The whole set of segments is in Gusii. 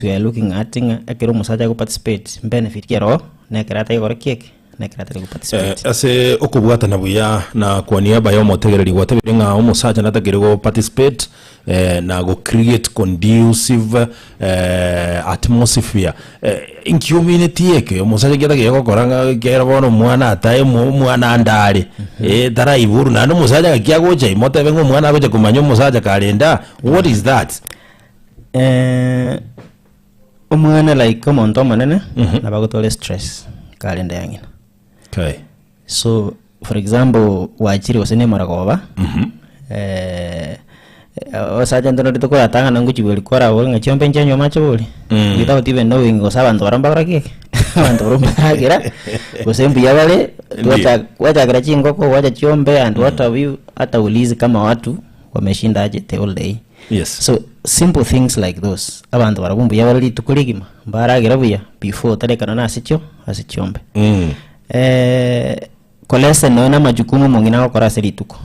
We are looking at ng'a ekero omosacha ago participate benefit ki ero na ekero atari gokora ki eke na ekero atari go participate. Ase okobwatana buya na kwa niaba ya omotegereri gwatebire ng'a omosacha natakeire go participate na go create conducive atmosphere. Inki ominetie eke? Omosacha ki atakeire gokora ng'a ekiagera bono omwana atae omwana ande are taraiborwa naende omosacha ng'aki agocha ime otebe ng'a omwana agocha komanya omosacha kare nda what is that? Omwana like omonto omonene nabo agotwara estress kare enda ya ng'ina. Okay. So for example gwachire gose na emaragoba osacha intwe nari tokoratang'ana ngochibweria kwarabore ng'a chiombe nchianywa amache bori without even knowing gose abanto baria mbakora ki eke abanto baria mbaragera gose mbuya bare twacha gwachakera chingoko gwacha chiombe and what have you hata ulizi kama watu wameshinda aje the whole day. Yes. So simple things like those, abanto barabwo mbuya bare rituko rigima, mbaragera buya before otarekana na ase chio ase chiombe. Mm. Eh, kolesen nonya na amajukumu omong'ina agokora ase rituko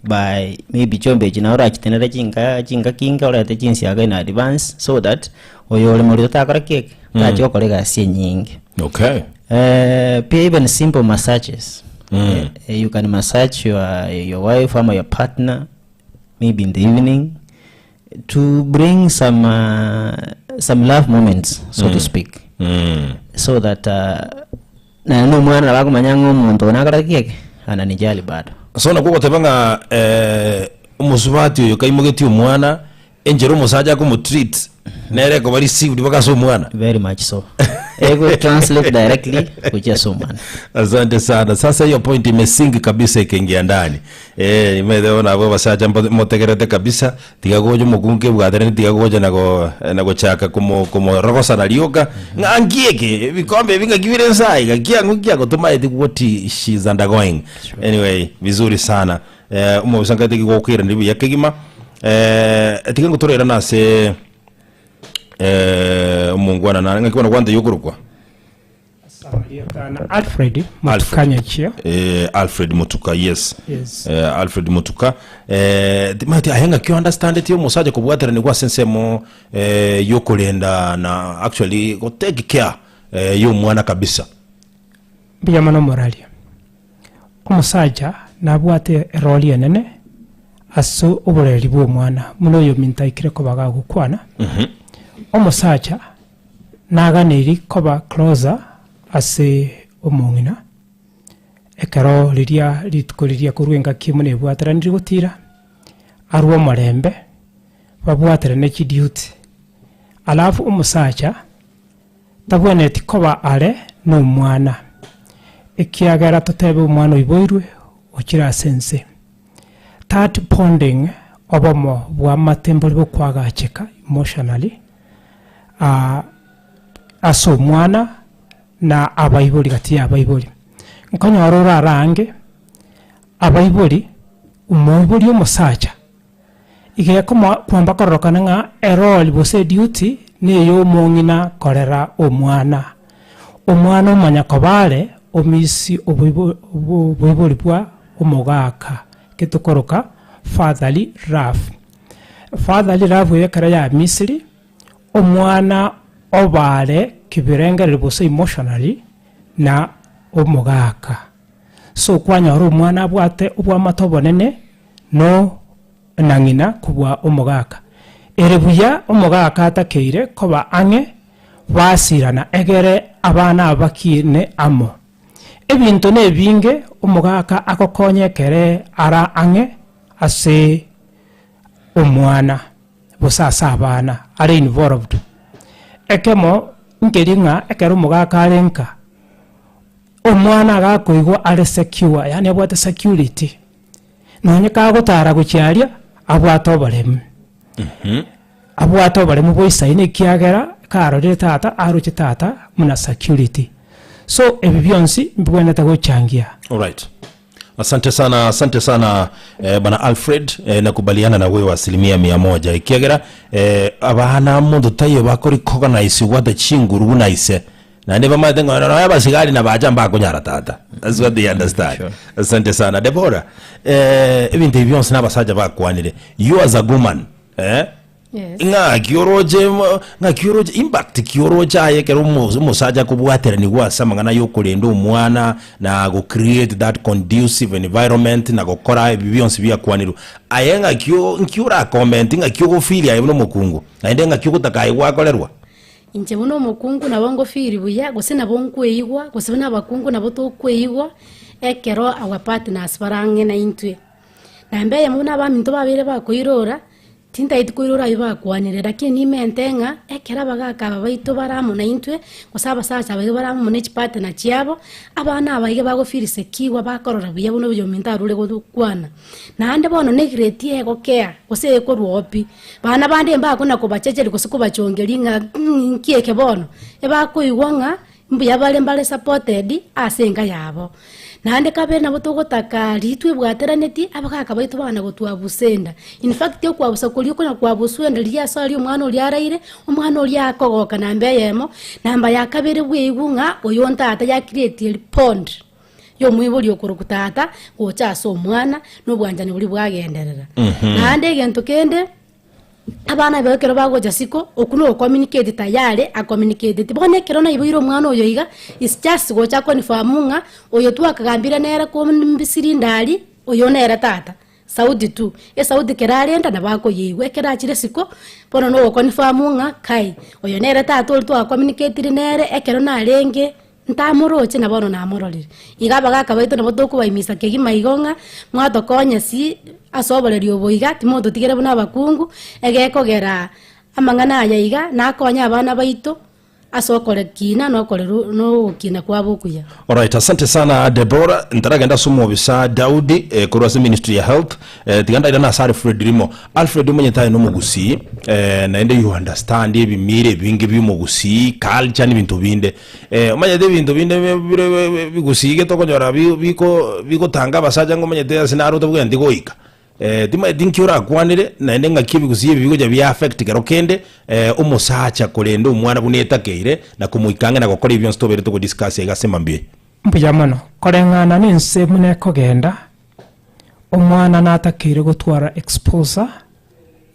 by maybe chiombe echi naye orachitenere chinka chingaki inke orete chinsiaga in advance so that oyo ore morito takora ki eke tachi gokora egasi enyinge. Okay. Eh, pia even simple massages mm. eh, you can massage your, your wife ama your partner maybe in the evening to bring some uh, some love moments so to speak Mm. so that uh, naende na omwana nabo akomanya ng'a omonto oyo nakora ki eke ananijali bado So nakwo ogoteba ng'a eh, omosubati oyo kaimogetie omwana Enchera omosacha akomotreat nere ekoba received mpaka ase omwana. Very much so. Ego translate directly gochia ase omwana. Asante sana. Sasa hiyo point imesink kabisa ikaingia ndani. Eh, imanyete bono abwo abasacha mbo- motegerete kabisa, tiga gocha omokungu kebwaterani tiga gocha na go na gochaka komo komorogosana rioka, ng'a nki eke, ebikombe ebi ng'aki bire nse aiga, kiang'u ki agotomaeti what she is undergoing. Anyway, vizuri sana. Eh, omobisa nkaete gigokoiraneria buya kegima. Eh, tiga ngotorairane ase eh, omongwana nare ng'aki bono gwanteyia okorokwa? Samariatana Alfred Mutuka Nyachia. Eh, Alfred Mutuka, yes. Yes. Eh, Alfred Mutuka. Eh, timanyeti aye ng'aki ounderstandeti omosacha kobwateranigwa ase ensemo eh, yokorenda na actually go take care eh, yomwana kabisa. Mbuya mono moraria. Omosacha nabwate erori enene ase oboreri bw'omwana, buna oyominto aikire koba gagokwana. Omosacha naganeiri koba closer ase omong'ina, ekero riria rituko riria korwa engaki buna ebwateraniri gotira, arwe omorembe, babwaterane chiduty. Alafu omosacha. Tabwenereti koba are nomwana, ekiagera totebe omwana oiboirwe ochire ase ense. That bonding, obomo bw'amate mbori bokwagacheka emotionally ase omwana na abaibori gati ya abaibori. Nkonyora ore arange, abaibori, omoibori omosacha. Iga ekomoa kwamba kororokana ng'a eroli gose eduty ney'omong'ina korera omwana. Omwana omanya koba are omisi oboibo oboibori bwa omogaka, eke tokoroka fatherly love. Fatherly love eye ekero yamisiri, omwana oba are kibirengererio gose emotionally na omogaka. So kwanyora omwana abwate obwamate obonene. No na ng'ina kobua omogaka. Ere buya omogaka atakeire koba ang'e basirana egere abana aba bakiine amo. Ebinto nebinge omogaka agokonya ekere ara ang'e ase omwana gose ase abana are involved. Ekemo nkeri ng'a ekero omogaka are nka, omwana agakoigwa are secure yaani abwate security. Nonye kagotara gochia aria, abwate oboremu. Abwate oboremu boisaine ekiagera karorire tata, aroche tata buna security. So ebi bionsi mbibwenerete gochangia. Alright. Asante sana, asante sana eh, bana Alfred eh, nakubaliana na wewe asilimia mia moja ekiagera eh, abana monto taiyo bakorecognize gwata chinguru buna ise Naende bamaete ng'a nonya abasigari nabacha mbakonyara tata. That's what they understand. Sure. Asante sana. Deborah, eh, ebinto ebi bionsi na abasacha bakwanire. You as a woman, eh, Yes. Ng'aki oroche mo- ng'aki oroche impact ki oroche aye ekero omo- omosacha akobwateranigwa ase amang'ana ya okorenda omwana na go create that conducive environment na gokora ebi bionsi biakwanirwe. Aye ng'aki o nki ora comment ng'aki ogo feel aye buna omokungu? Naende ng'aki ogotaka aye gwakorerwa? Inche buna omokungu nabo ngo feel buya, gose nabo nkweigwa, gose buna abakungu nabo tokweigwa, ekero our partners bare ang'e naintwe. Namba eyemo buna abaminto babeire bakoirora, tintageti koirora aywo bakwanire, lakini nimente ng'a ekero abagaka aba baito bare amo naintwe, gose abasacha abaito bare amo ne chipartner chiabo, abana aba iga bago feel secure bakorora buya buna oyominto arure gokwana. Naende bono ne egrade egokea, gose ekorwa oo pi, bana bande mbakona kobachecheria gose kobachongeria ng'a nki eke bono, ebakoigwa ng'a mbuya bare mbare supported ase enka yabo. Naende kabere nabo togotaka riria twebwateraneti, abagaka baito bagana gotwabusa enda. In fact okwabusa koria okonya kwabuswa enda riria ase aria omwana oria araire, omwana oria akogoka namba eyemo, namba ya kabere bweigwe ng'a oyo ntata ya create bond. Y'omoibori okorokwa tata gocha ase omwana, na obwanchani boria bwagenderera. Naende egento kende, abana ibago ekero bagocha siko, okwo na ogokominiketi tayari akominiketeti. Bono ekero naiboire omwana oyo iga, is just gocha akonfirm ng'a oyo twakagambire nere kombisiri ndari, oyo nere tata. Sauti tu, esauti kera arenda nabo akoyeigwa. Ekero achire isiko, bono na ogokonfirm ng'a kai, oyo nere tata oria twakominiketiri nere ekero narenge. Ntamoroche, na bono namororire. Iga abagaaka baito nabo tokobaimisa kegima igo ng'a mwatokonye si ase oboreri obo iga, timototigera buna abakungu, egekogera amang'ana aya iga nakonye abana baito ase okorekina na okoreru na ogokina kwabo okuya. Alright, asante sana Deborah. Ntaragenda ase omobisa Daudi eh, korwa ase ministry ya health eh, tiga ndairane ase Alfred rimo. Alfred omanyete aye nomogusii eh, naende you understand ebimira ebinge bia omogusii, culture na ebinto binde. Eh, omanyete ebinto binde bire bigusii tokonyora biko bigotanga abasacha ng'a omanyete ase naro otabwenereti goika. Timanyeti nki orakwanere, naende ng'aki ebigusii ebi bigocha bia affect kero kende omosacha korenda omwana buna etakeire na komoika ang'e na gokora ebi bionsi tobeire togo discuss aiga ase mambia eye. Mbuya mono. Koreng'ana nense buna ekogenda, omwana natakeire gotwara exposure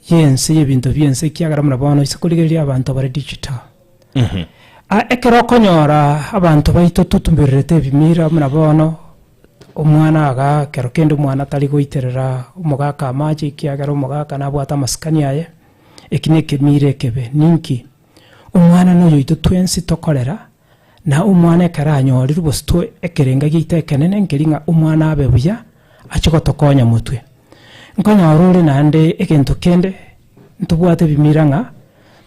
y'ense y'ebinto bi'ense ekiagera buna bono ase korigereria abanto bare digital. Ah, ekero okonyora abanto baito totumbererete ebimira buna bono, omwana igaa ekero kende omwana tari goiterera omogaka amache ekiagera omogaka nabwate amasikani aye, eki na ekemira ekebe. Ninki? Omwana na oyoito twensi tokorera, na omwana ekero anyorirwe gose twe ekerenga giaito ekenene nkeri ng'a omwana abe buya, ache gotokonya motwe. Nkonyora ore naende egento kende, ntobwate ebimira ng'a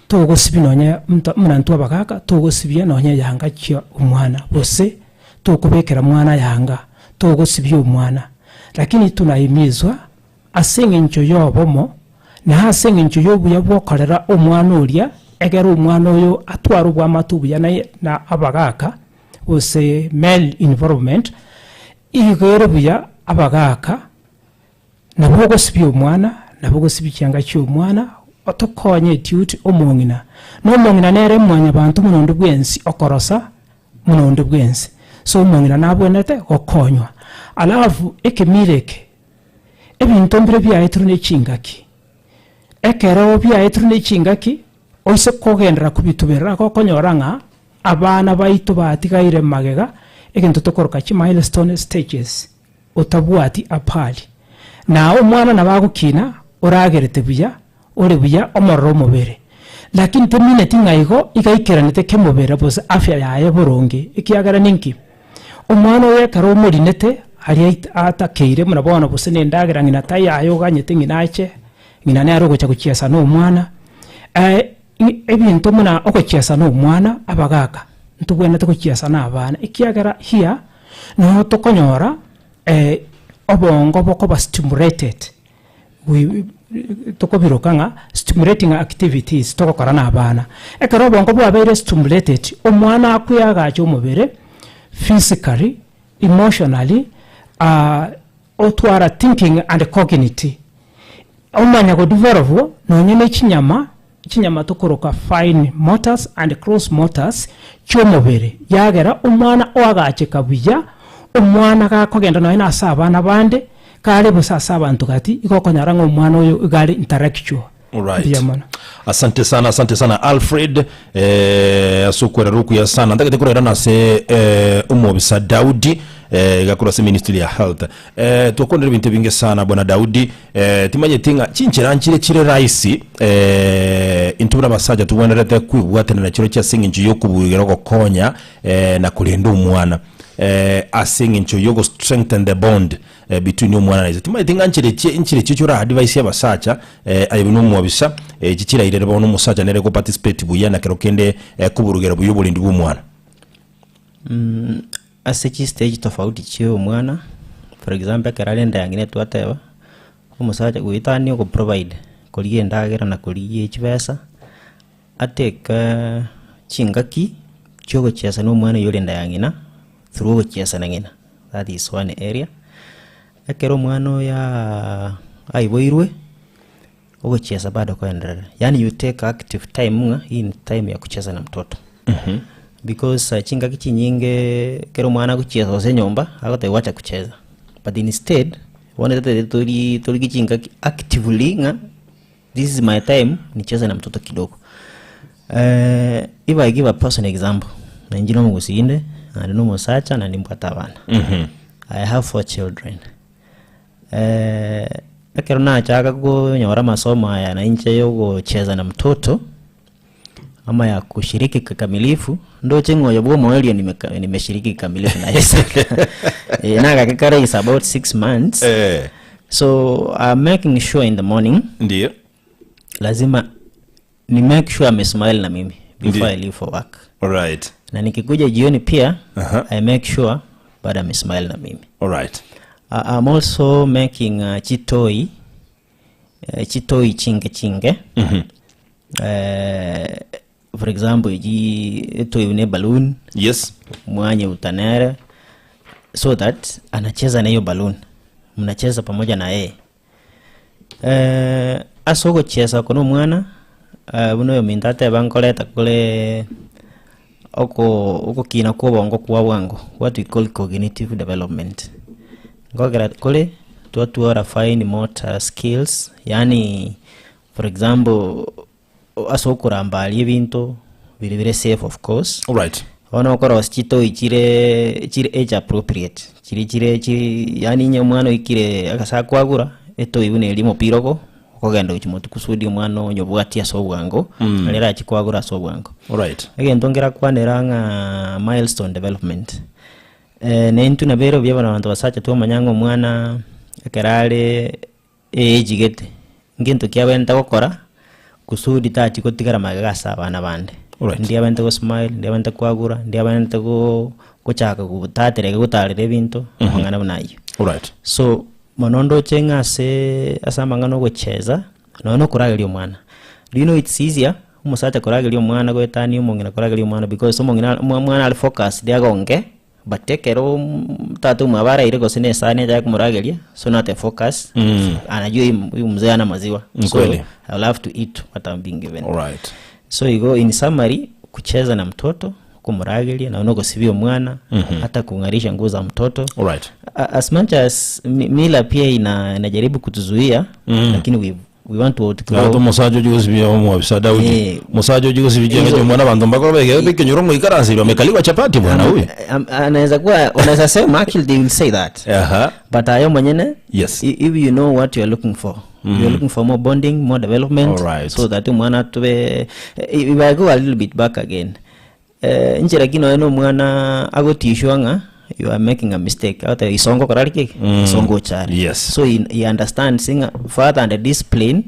togosibia nonye mta buna intwe abagaka, togosibia nonye eyanga chia omwana, gose tokobekera mwana yanga, togosibia omwana. Lakini tunahimizwa ase eng'encho ya obomo, na ase eng'encho ya obuya bwa okorera omwana oria, egere omwana oyo atware obwamate obuya naye na abagaka, gose male involvement, igo ere buya abagaka nabo ogosibia omwana, nabo ogosibia chianga chia omwana, otokonye eduty omong'ina. Na omong'ina nere mwanyabanto buna onde bwensi okorosa buna onde bwensi. So omong'ina nabwenerete gokonywa. Alafu ekemira eke, ebinto mbire biaetirwe ne chingaki, ekero biaetirwe ne chingaki, oise kogenderera kobituberera gokonyora ng'a abana baito batigaire magega, egento tokoroka chimilestone stages, otabwati apali. Na omwana nabo agokina oragerete buya, ore buya omorore omobere. Lakini temineti ng'a igo igaikeranete kemobere gose afya yaye boronge, ekiagera ninki? Omwana oyo ekero omorinete aria atakeire buna bono gose na endagera ng'ina tayaye oganyete ng'ina ache, ng'ina nere ogocha gochiesa na omwana, ebinto buna ogochiesa na omwana abagaka ntobwenerete gochiesa na abana ekiagera here noo tokonyora obongo bokoba stimulated. Tokobiroka ng'a stimulating activities togokora na abana. Ekero obongo bwabeire stimulated, omwana akweagacha omobere physically, emotionally, otwara thinking and cognitive. Omanya godevelop nonye na echinyama, chinyama tokoroka fine motors and gross motors chiomobere, yagera omwana oagacheka buya, omwana gakogenda nonye na ase abana bande, kare bosa ase abanto gati, igo okonyora ng'a omwana oyo iga are intellectual. Alright. Mbuya mono. Asante sana, asante sana Alfred eh, ase okwerera okuya sana ntagete korerana ase eh, omobisa Daudi eh, iga korwa ase ministry ya health eh, twakwanire ebinto ebinge sana bwana Daudi eh, timanyeti ng'a chinchera nchire chire rahisi eh, intwe buna abasacha tobwenerete kwebwatanera chirochio ase eng'encho yokobuigera ogokonya eh, na korenda omwana eh, ase eng'encho yogo strengthen the bond eh, between omwana na ise. Timanyeti ng'a nchera echi nchera echio chora advise abasacha eh, aye buna omwabisa echi chirairere bono omosacha nere go participate buya na kero kende eh, koburugera buya oborendi bwa omwana. Ase chistage tofauti chia omwana, for example ekero are enda ya ng'ina twateba, omosacha goetania ogoprovide korigia endagera na korigia chibesa, atake chingaki chia ogochiesa na omwana oywo ore enda ya ng'ina through ogochiesa na ng'ina, that is one area. Ekero omwana oyo aiboirwe, ogochiesa bado koenderere, yaani you take active time ng'a hii ni time ya kucheza na mtoto. Because chingaki chinyinge ekero omwana agochiesa gose enyomba, agotebiwa wacha kucheza, but instead, bono totagete tori torigie chingaki actively ng'a This is my time nicheze na mtoto kidogo. If I give a person example, na inche nomogusii inde, naende nomosacha naende nimbwate abana. I have four children. Ekero nachaka konyora amasomo aya na inche ya ogocheza na mtoto, ama ya kushiriki kikamilifu, ndoche ng'a oyo bwa omoerio nimeka nimeshiriki kikamilifu naye sana. Nagake kare is about 6 months. So I'm making sure in the morning Ndiyo. lazima ni make sure amesmile na mimi before Ndiyo. I leave for work. Alright. Na nikikuja jioni pia Aha. I make sure bado amesmile na mimi. Alright. I'm also making chitoi chitoi chinge chinge. For example echi etoy buna eballoon Yes. mwanye utanere so that anacheza na hiyo balloon mnacheza pamoja na yeye eh, ase ogochesa oko na omwana eh, buna oyominto ateba nkoreta kore oko ogokina kwa obongo kwa bwango what we call cognitive development nkogera kore twatwara fine motor skills yaani for example ase okoramba aria ebinto bire bire safe of course Alright. Bono okorosia chitoi chire chire age appropriate, chiria chire chi yaani onye omwana oikire ase akwagura, etoi buna eria omopira ogo, okogenda gochia motwe kusudi omwana onye obwatie ase obwango, naria arachie kwagura ase obwango. Alright. Egento ngerakwanera ng'a milestone development, na intwe nabo ere buya bono abanto basacha twamanya ng'a omwana ekero are Age gete, ngento ki abwenerete gokora kusudi tachi gotigara magega ase abana bande. Alright. Ndi abwenerete go smile, ndi abwenerete kwagura, ndi abwenerete go gochaka gotatereka gotarera ebinto, amang'ana buna ayio. Alright. So, mono ndoche ng'a ase ase amang'ana ogocheza, nonya na okorageria omwana. Do you know it's easier, omosacha korageria omwana goetania omong'ina korageria omwana because omong'ina omwana are focused agonge. But ekero tata omwabo araire gose na esani achake komorageria, so not a focus anajua huyu huyu mzee hana maziwa Ni so kweli. I will have to eat what I'm being given. Alright. So igo in summary, kucheza na mtoto, komorageria, naende ogosibia omwana, hata kung'arisha nguo za mtoto. Alright. As much as mila pia ina inajaribu kutuzuia lakini we we want to outgrow Naende omosacha ochia gosibia omwabisa Daudi Eh. omosacha ochia gosibia chianga Hizo- chia omwana abanto mbakore baike bekenyoro ngoikaranse wamekaliwa chapati bwana huyu Anaweza kuwa wanaweza sema actually they will say that Aha. but ayo mwenyene Yes. if you know what you are looking for you are looking for more bonding more development Alright. so that omwana tube if I go a little bit back again eh, inche lakini nonya na omwana agotishwa ng'a you are making a mistake agoteba isongo kora ki isongo ochare Yes. so he, he understands ng'a father and discipline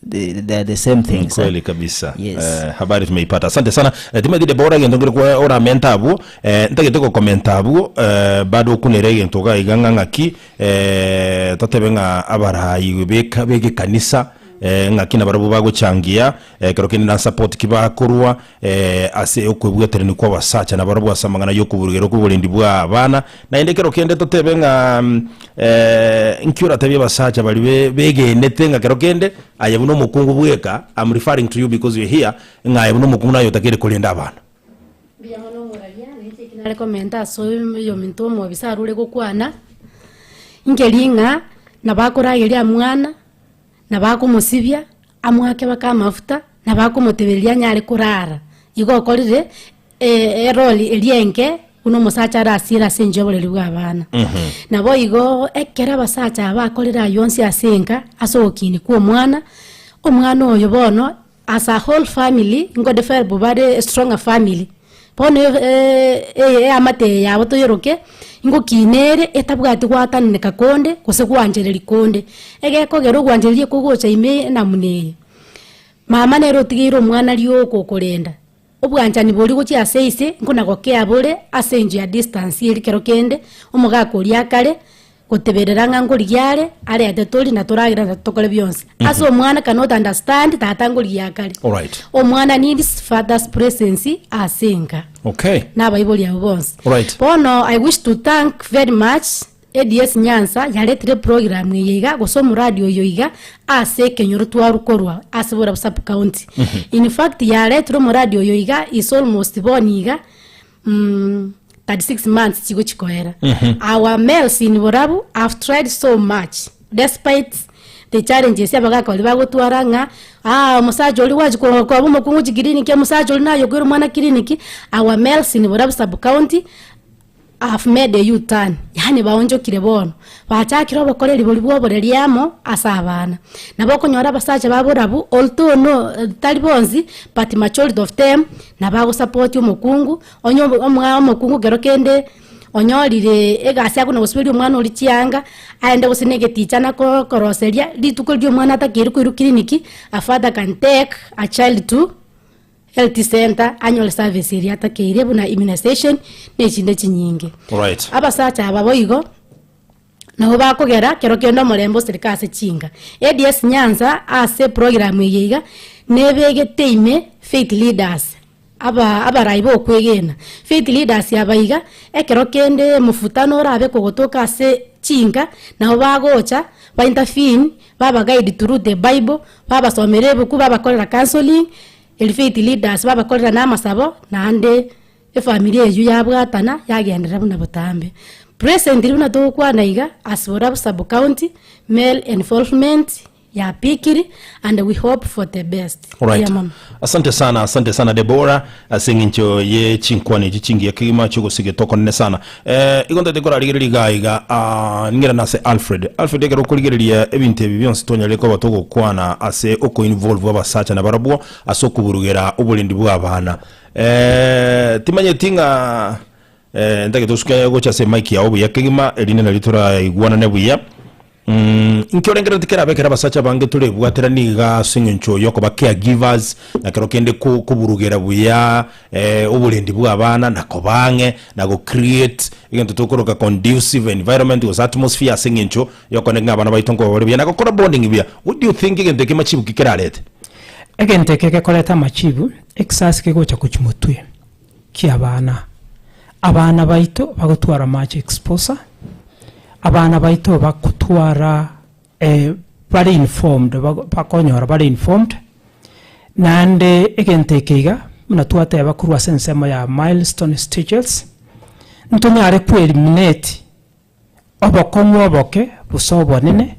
they, they are the same things eh. Kweli kabisa Yes. eh, habari tumeipata asante sana eh, timothy debora egento nkere kwa oramenta abwo eh, ntagete gokomenta abwo eh, bado okunere egento iga iga ng'a ng'aki eh, totebe ng'a abarai beka begekanisa eh, ng'aki nabarabwo bagochangia ekero kende na support ki bakorwa eh, ase okwebwaterania kwa abasacha nabarabwo ase amang'ana y'okoburugera okoborendi bwa abana naende ekero kende totebe ng'a eh, nki oratebie abasacha baria be begenete ng'a kero kende aye buna omokungu bweka I'm referring to you because you're here ng'a aye buna omokungu naye otakeire korenda abana. Mbuya mono omoraria, na inche eki nare komenta ase oyominto omobisa arure gokwana, nkeri ng'a nabo akorageria mwana, nabo akomosibia. Amoake baka amafuta, nabo akomotebereria anyare korara. Igo okorire eroli eria enke buna omosacha arasiere ase enchera y'oboreri bw'abana. Naboigo ekero abasacha aba bakorire ayio onsi ase enka, ase ogokinia kwa omwana, omwana oyo bono as a whole family nko develop bare a stronger family. Bono eamate eye yabo toyeroke, ngokina ere etabwati gwatananeka konde gose gwanchereria konde. Egekogera ogwanchereria kogocha ime namuna eye, mama nere otigeire omwana rioka okorenda, obwanchani boria gochia ase ise nkona gokea bore ase enchera ya distance eri kero kende, omogaka oria akare. Goteberera ng'a nkorigia are, arete tori na toragere na tokore bionsi. Ase omwana cannot understand tata nkorigia akare. Alright. Omwana needs father's presence ase enka. Okay. Na abaibori abwo bonsi. Alright. Bono I wish to thank very much ADS Nyanza yaretire program eye iga gose omoradi oyo iga ase ekenyoro twarwa korwa ase Borabu sub county. In fact yaretire omoradi oyo iga is almost bono iga 36 months chigochi koera. Our males in Borabu have tried so much despite the challenges abagaka baria bagotwara ng'a ah omosacha oria gwachi ko- koba omokungu chikiriniki omosacha oria naye okoira omwana kiriniki, our males in Borabu sub county have made a U-turn yaani baonchokire bono, bachakire obokoreri boria bwa oboreri amo ase abana. Nabo okonyora abasacha ba Borabu although no tari bonsi but majority of them Nabo agosapoti omokungu, onye omwa omokungu kero kende onyorire egasi akona gosiberia omwana oria chianga, aende gose na egeticha nako koroseria, rituko riria omwana atakeire koirwa clinic, a father can take a child to health center anyore service eria atakeire buna immunization na echinde chinyinge. Alright. Abasacha aba boigo. Nabo bakogera kero kende omorembe osereke ase chinka. ADS Nyanza ase eprogram eye iga nebegete ime faith leaders aba abarai bokwegena. Faith leaders aba iga ekero kende mofutano orabe kogotoka ase chinka nabo bagocha ba intervene baba guide through the bible babasomera ebuku babakorera counselling eri faith leaders babakorera na amasabo naende. Efamiri eyio yabwatana yagenderera buna botambe. Presently buna togokwana iga as Borabu sub county male involvement yapikiri and we hope for the best. Alright. Mbuya mono. Asante sana, asante sana Deborah ase eng'encho ye chinkwana echi chingiya kegima chi'ogosigeta okonene sana. Eh, igo ntagete korarigereria iga iga ah, ning'irane ase Alfred. Alfred ekero okorigereria ebinto ebi bionsi twanyarire koba togokwana ase okoinvolve abasacha nabarabwo ase okoburugera oborendi bwa abana. Eh, timanyeti ng'a eh, ntagete osuke gocha ase emic yao buya kegima erinde nario toraigwanane buya. Mm, inki orengerereti kerabe ekero abasacha abange torebwaterani iga ase eng'encho yokoba caregivers na kero kende ko- koburugera buya eh, oborendi bwa abana na koba ang'e na go create egento tokoroka conducive environment gose atmosphere ase eng'encho yokoneka ng'a abana baito nkoba bare buya na gokora bonding buya. What do you think egento eke machibu ki kerarete? Egento eke gekoreta amachibu Ekisasi kegocha gochia motwe ki'abana. Abana baito bagotwara much exposure, abana baito bagotwara bare informed, bakonyora bare informed, naende egento eke iga buna twateba korwa ase ensemo ya milestone stages, ntonyare ko eliminate Obokong'u oboke gose obonene,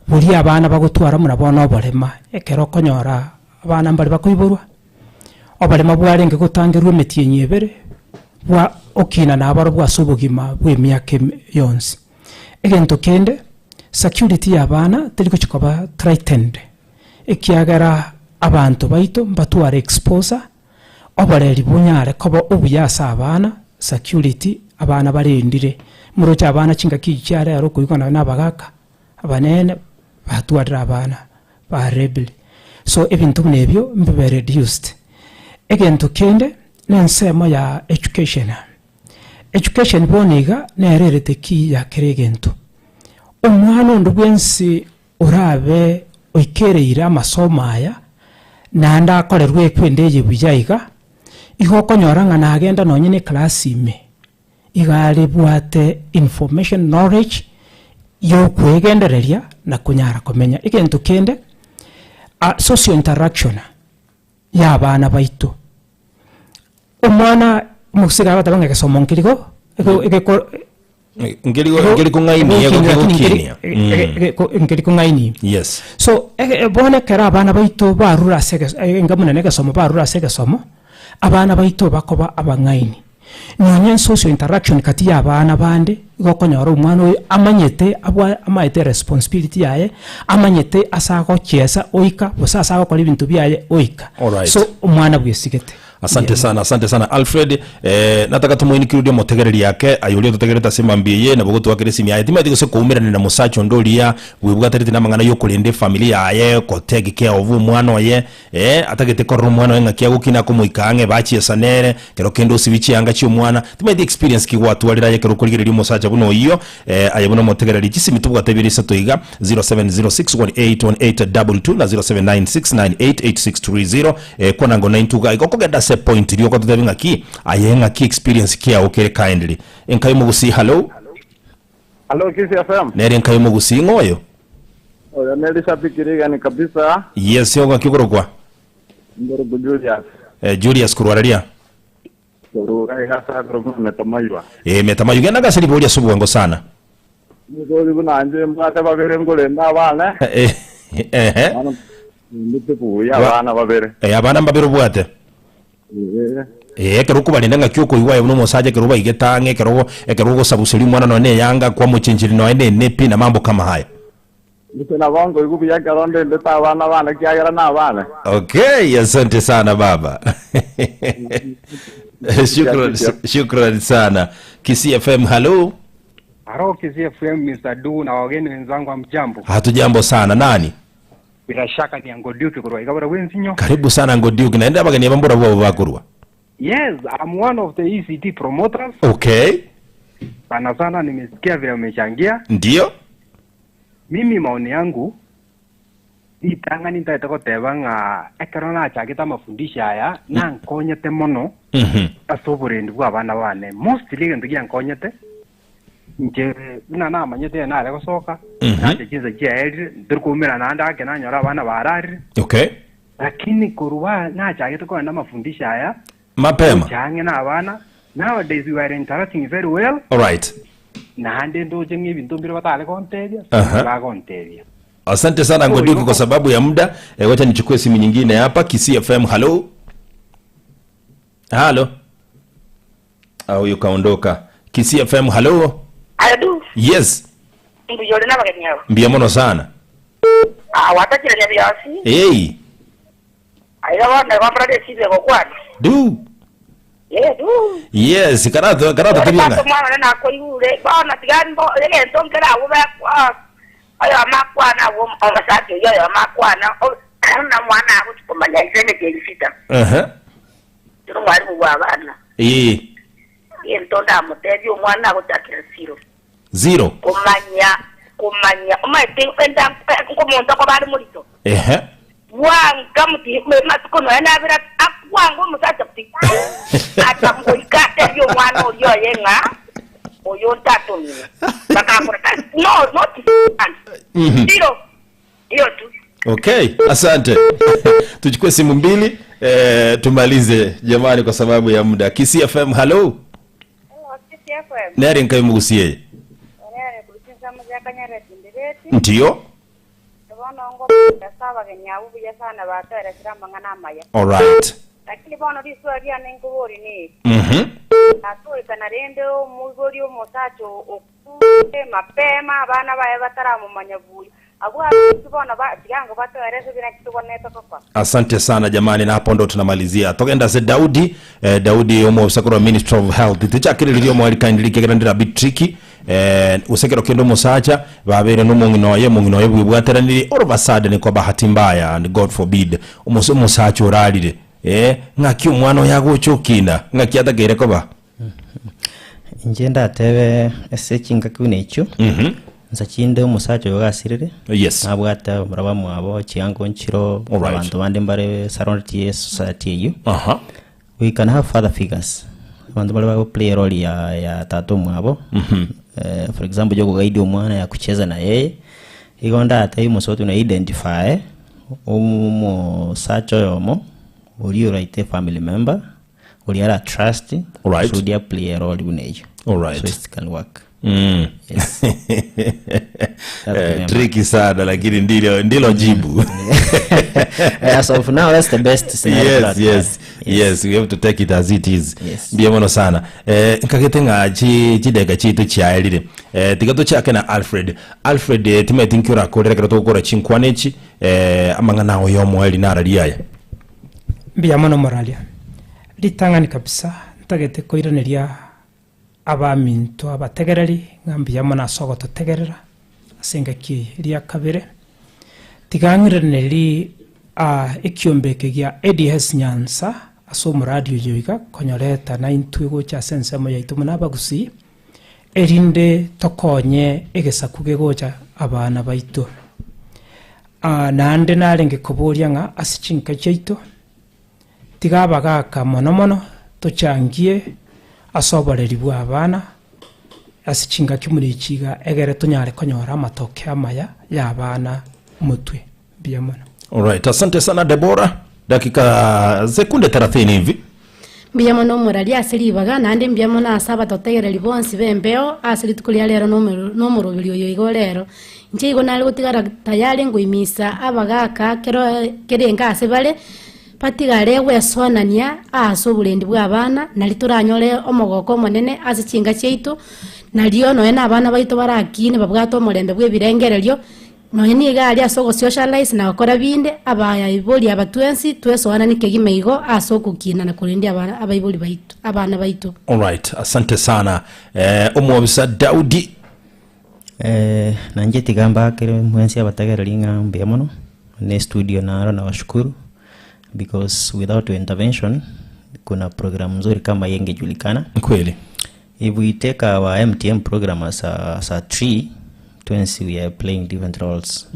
boria abana bagotwara buna bono oborema, ekero okonyora abana mbare bakoiborwa, oborema bwarenge gotangerwa emetienyi ebere, bwa okina nabarobwo ase obogima bwa emiaka eme yonsi. Egento kende, security ya abana teri gochia koba threatened, ekiagera abanto baito mbatware exposure. Oboreri bonyare koba obuya ase abana, security, abana barendire. Moroche abana chingaki echi chia rero okoigwana na abagaka abanene batwarire abana ba rebiri. So ebinto buna ebio mbibe reduced. Egento kende na ensemo ya education. Education bono iga nere erete key ya kera egento. Omwana onde bwensi Orabe oikereire amasomo aya, naende akorerwe ekwende eye buya iga, igo okonyora ng'a nagenda nonye ne eclass ime, iga arebwate information knowledge yokwegendereria na konyara komenya. Egento kende, social interaction ya abana baito, omwana omosike agateba ng'a egesomo nkeri go, ego egeko. Nkeri nkeri kong'ainia Egokinia, lakini egokinia. nkeri kong'ainia. Yes. So ege bono ekero abana baito barure ase eges enga buna na egesomo barure ase egesomo, abana baito bakoba abang'aini. Nonye social interaction kati ya abana bande, igo okonyora omwana oyo amanyete abwa amaete responsibility yaye, amanyete ase agochiesa oika, gose ase agokora ebinto biaye oika. Alright. So omwana bwesigete. Asante sana, asante sana Alfred. Eh, nataka tomoinikirudie omotegereri ake aye oria ototegerete ase mambia eye nabo gotwakera esimi yaye timanyeti gose koumerana na mosacha onde oria bwebwaterete namang'ana yokorenda efamiri yaye ko take care of omwana oye eh, atagete korora omwana oye ng'aki agokina akomoika ang'e bachiesa nere kero kende osibi chianga chiomwana timanyeti experience ki gwatwarire aye ekero okorigereria omosacha buna oyio eh, aye buna omotegereri chisimi tobwate ibere isato iga 0706181822 na 0796988630 Eh, kwana ngo naintwe iga igo okogenda ase point riria ogototebi ng'aki aye ng'aki experience kiao kere kindly. Enka y'omogusii hallo. Hallo Kisii FM. Nere enka y'omogusii ng'o oyo? Oyo nere shabiki rigani kabisa. Yes, ogo ng'aki okorokwa? Ndoroku Julius. Eh, Julius korwa raria? Korwa iga ase akorokwa Metamaywa. Eh, Metamaywa. Genda ngase riboria ase obwango sana. Nigo buna inche mbwate babere nkorenda abana. Eh, ehe. Bono ndete buya abana babere. Eh, abana mbabere obwate. Eh. Eh, ekero okobarenda ng'aki okoigwa aye buna omosacha ekero obaigete ang'e ekero ekero ogosabuseria omwana nonya na eyanga kwamochencheria nonya na enepi na mambo kama hayo. Inche nabo nkoigwa buya ekero ndendete abana bane ekiagera nabane. Okay, asante sana baba. Shukran, shukran sana. Kisii FM, hello. Halo Kisii FM, Mr. Du na wageni wenzangu hamjambo. Hatujambo sana. Nani? Bila shaka ni Ango Duke korwa Igabura Bwensinyo. Karibu sana Ango Duke. Naende abageni aba mbora bwabo bakorwa. Yes, I'm one of the ECD promoters. Okay. Sana sana nimesikia vile umechangia. Ndio. Mimi maoni yangu ritang'ani ntagete goteba ng'a ekero nachagete amafundisho aya nankonyete mono ase oborendi bwa abana bane. Mostly egento giankonyete inche buna namanyete ere nare gosoka nache chinsa chiaerire ntori koumera naende ake nanyora abana bararire. Lakini korwa nachagete kogenda amafundisho aya Mapema. gocha ang'e na abana, nowadays we are interacting very well. Naende ndoche ng'a ebinto mbire batare gontebia, bagontebia. Asante sana Ngodiku kwa sababu ya muda. Eh, wacha nichukue simu nyingine hapa. Kisii FM, hello. Halo. Ah, huyu kaondoka. Kisii FM, hello. Alo. Yes. Mbuya ore nabageni aba. Mbuya mono sana. Ah, watakire biosi. Hey. Aiga bono igo mborore esimu egokwana. Du. Eh, du. Yes, karato karato Ore tebia tata ng'a. omwana one nakoigure, bono tiga mbo egento nkere abwo bekwa oyomo akwane abwo omosacha oyio oyomo akwane o- buna omwana agochi komanya inse emetienyi sita. Aha. Tiri omwalimu bwa abana. Ee. Egento ndamotebie omwana agochakera zero. Zero. Komanya komanya omanyete enda nkomonto akoba are morito. Ehe. Bwanga muti matuko nonya nabere akwanga omosacha pi atamoika atebie omwana oria oye ng'a oyo ntatomire bakakora no not zero hiyo tu. Okay, asante. Tuchukue simu mbili eh, tumalize jamani kwa sababu ya muda. Kisii FM, hello. Hello, Kisii FM. Nere nkai mugusie. Orere korwa chinsemo chia Kanyareti Ndireti. Ndio. Bono ngobaakera ase abageni abwo buya sana batoeresire amang'ana amaya. Alright. Lakini bono risuo riane nkoboria neri, Natorekana rende omoibori omosacha okure mapema abana baye bataramomanya buya? Abwo abaibori bono tiga batoerese buna ki tobwenerete gokora. Asante sana jamani, na hapo ndo tunamalizia. Togenda ase Daudi, eh, Daudi omoofisa korwa Ministry of Health. Tichakiririria omoari kindly ekiagera ndire a bit tricky. Eh, gose ekero kende omosacha babeire nomong'ina oye, omong'ina oye bwebwateranirie all of a sudden kwa bahati mbaya and God forbid omos omosacha orarire eh, ng'aki omwana oyo agocha okina ng'aki atakeire koba? Inche ndatebe ase chingaki buna echio, nsa chinde omosacha oyo gasirire, nabwate abamura bamwabo, chiango nchiro, abanto bande mbare surrounded ye society eyio. We can have father figures, abanto baria bago play erole ya ya tata omwabo, for example ya okoguide omwana ya kucheza na yeye, igo ndatebie omosubati buna identify omosacha oyomo oria oraite efamily member, oria ara trust, kusudi a play erole buna eyio. So it can work. Yes. Eh, tricky sana lakini ndilo ndilo jibu. As of now that's the best scenario Yes, that- yes, yes, we have to take it as it is. Yes. Mbuya mono sana. Eh, nkagete ng'a chi chideka chiito chiaerire. Eh, tiga tochake na Alfred. Alfred, eh, timanyeti nki orakorere ekero togokora chinkwana echi, eh, amang'ana ao ya omoerio narari aya. Mbuya mono moraria. Ritang'ani kabisa ntagete koiraneria abaminto abategereri ng'a mbuya mono ase ogototegerera ase engaki eye. Eria kabere, tiga ng'iranerie ekiombe eke gia ADS Nyansa ase omoradi oyo iga konyoreta naintwe gocha ase ensemo yaito buna abagusii, erinde tokonye egesaku gegocha abana baito. Naende narenge koboria ng'a ase chinka chiaito, Tiga abagaaka mono mono tochangie ase oboreri bw'abana ase chingaki buna echi iga, egere tonyare konyora amatoke amaya y'abana motwe. Mbuya mono. Alright, asante sana Debora. Dakika sekunde 30 hivi. Mbuya mono omoraria ase ribaga, naende mbuya mono ase abatotegereri bonsi b'embeo ase rituko ria rero na omoroberi oyo igo rero. Inche igo nare gotigara tayari ngoimisa abagaaka kero kerenge ase bare, Batigare gwesoanania aase oborendi bw'abana, nario toranyore omogoko omonene ase chinka chiaito, nario nonya na abana baito barakine babwate omorembe bw'ebirengererio, nonya nigo aria ase ogosocialize na gokora binde, abaibori aba twensi twesoananie kegima igo ase ogokina na korendia abana abaibori baito abana baito. Alright, asante sana eh, omwobisa Daudi. Nainche tiga mbakere mwensi abategereri ng'a mbuya mono, na estudio naro nabashukuru, because without your intervention, kuna program nzuri kama hii ingejulikana. Kweli. If we take our MTM program as a, as a tree, twensi we are playing different roles.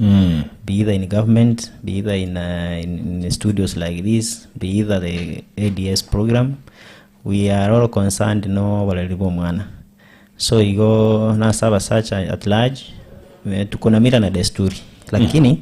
Be either in government, be either in, in, in studios like this, be either the ADS program, we are all concerned no oboreri bwa omwana. So igo nase abasacha at large, tuko na mila na desturi lakini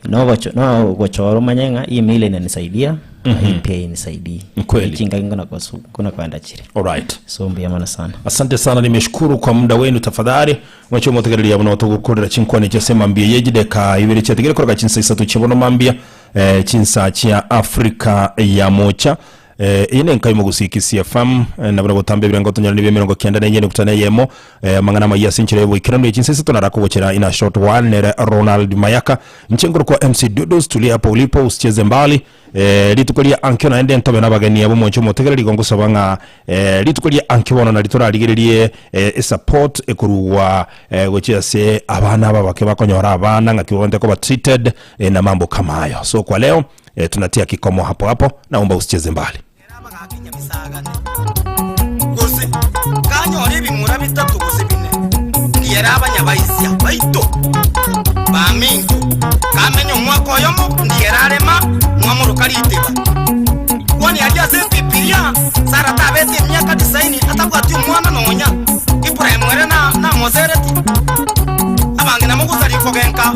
nogocho nogochora omanye ng'a hii mila inanisaidia na hii pia inisaidii Kweli. Chingaki nkona kosu nkona koenda chire. Alright. So mbuya mono sana. Asante sana nimeshukuru kwa muda wenu tafadhali mwache motegereria buno togokorera chinkwana echi ase mambia ye chideka ibere chiatigere koroka chinsa isato chia bono mambia eh, chinsa chia Afrika ya mocha Eh, eye nenka imo gusii Kisii FM, eh, na buna botambe ebirengo tonyora nibe emerongo kianda na enye nukta na eyemo, eh, amang'ana amaya ase enchera y'oboikeranu ye chinsa isato narakogochera in a short while nere Ronald Mayaka inche ngorokwa MC Dudos tulia hapo ulipo usicheze mbali eh, rituko ria ankio naende ntobe nabageni abo monche omotegereri igo ngosaba ng'a eh, rituko ria ankio bono nari torarigererie eh, esupport ekorugwa eh, gochia ase abana aba abake bakonyora abana ng'aki babwenerete koba treated eh, na mambo kama ayo so kwa leo eh, tunatia kikomo hapo hapo, naomba usicheze mbali. Ere abagaaka enyamisagane, gose kanyore ebimura bitato gose bine, ndiere abanyabaisia baito baminto, kamenye omwaka oyomo, ndiere arema, mwamoroka riteba. Kwani aria ase Ebibilia, Sara tabete emiaka tisaini atabwati omwana nonya, Ibrahimu ere namosereti. Abang'ina mogosaria kogenka.